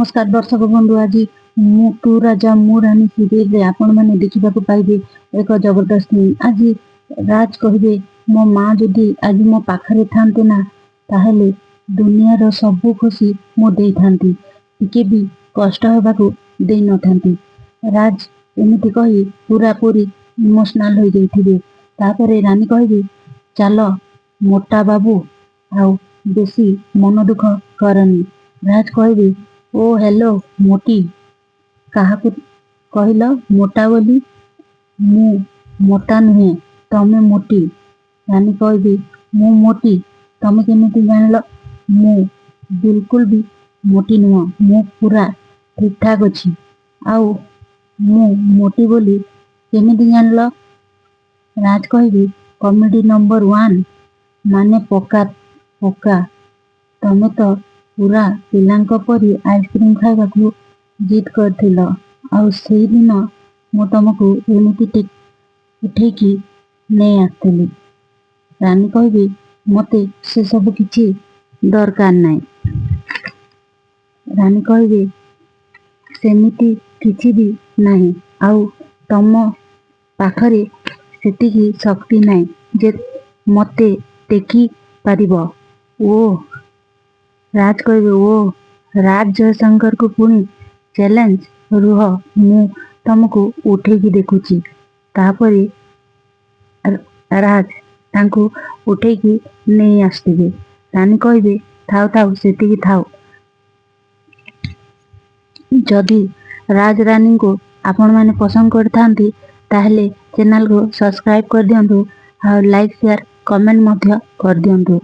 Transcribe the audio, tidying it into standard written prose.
ନମସ୍କାର ଦର୍ଶକ ବନ୍ଧୁ, ଆଜି ମୁଁ ତୁ ରାଜା ମୁଁ ରାଣୀ ସିରିଏଲରେ ଆପଣମାନେ ଦେଖିବାକୁ ପାଇବେ ଏକ ଜବରଦସ୍ତ ସିନ୍। ଆଜି ରାଜ କହିବେ, ମୋ ମା ଯଦି ଆଜି ମୋ ପାଖରେ ଥାନ୍ତେ ନା, ତାହେଲେ ଦୁନିଆର ସବୁ ଖୁସି ମୁଁ ଦେଇଥାନ୍ତି, ଟିକେ ବି କଷ୍ଟ ହେବାକୁ ଦେଇନଥାନ୍ତି। ରାଜ ଏମିତି କହି ପୁରାପୁରି ଇମୋସନାଲ ହୋଇଯାଇଥିବେ। ତାପରେ ରାନୀ କହିବେ, ଚାଲ ମୋଟା ବାବୁ, ଆଉ ବେଶୀ ମନ ଦୁଃଖ କରନି। ରାଜ କହିବେ, ଓ ହ୍ୟାଲୋ ମୋଟି, କାହାକୁ କହିଲ ମୋଟା ବୋଲି? ମୁଁ ମୋଟା ନୁହେଁ, ତମେ ମୋଟି। ରାନୀ କହିବେ, ମୁଁ ମୋଟି? ତମେ କେମିତି ଜାଣିଲ? ମୁଁ ବିଲକୁଲ ବି ମୋଟି ନୁହଁ, ମୁଁ ପୁରା ଠିକ ଠାକ ଅଛି। ଆଉ ମୁଁ ମୋଟି ବୋଲି କେମିତି ଜାଣିଲ? ରାଜ କହିବେ, କମେଡି ନମ୍ବର ୱାନ୍ ମାନେ ପକ୍କା ପକ୍କା, ତମେ ତ ପୁରା ପିଲାଙ୍କ ପରି ଆଇସ୍କ୍ରିମ ଖାଇବାକୁ ଜିଦ୍ କରିଥିଲ, ଆଉ ସେଇଦିନ ମୁଁ ତମକୁ ଏମିତି ଉଠେଇକି ନେଇ ଆସିଥିଲି। ରାନୀ କହିବେ, ମତେ ସେସବୁ କିଛି ଦରକାର ନାହିଁ। ରାନୀ କହିବେ, ସେମିତି କିଛି ବି ନାହିଁ, ଆଉ ତମ ପାଖରେ ସେତିକି ଶକ୍ତି ନାହିଁ ଯେ ମତେ ଟେକି ପାରିବ। ଓ ରାଜ କହିବେ, ଓ ରାଜ ଜୟଶଙ୍କରକୁ ପୁଣି ଚ୍ୟାଲେଞ୍ଜ! ରୁହ, ମୁଁ ତମକୁ ଉଠେଇକି ଦେଖୁଛି। ତାପରେ ରାଜ ତାଙ୍କୁ ଉଠେଇକି ନେଇ ଆସିଥିବେ। ରାନୀ କହିବେ, ଥାଉ ଥାଉ, ସେତିକି ଥାଉ। ଯଦି ରାଜ ରାନୀଙ୍କୁ ଆପଣମାନେ ପସନ୍ଦ କରିଥାନ୍ତି, ତାହେଲେ ଚ୍ୟାନେଲକୁ ସବସ୍କ୍ରାଇବ କରିଦିଅନ୍ତୁ ଆଉ ଲାଇକ୍, ସେୟାର, କମେଣ୍ଟ ମଧ୍ୟ କରିଦିଅନ୍ତୁ।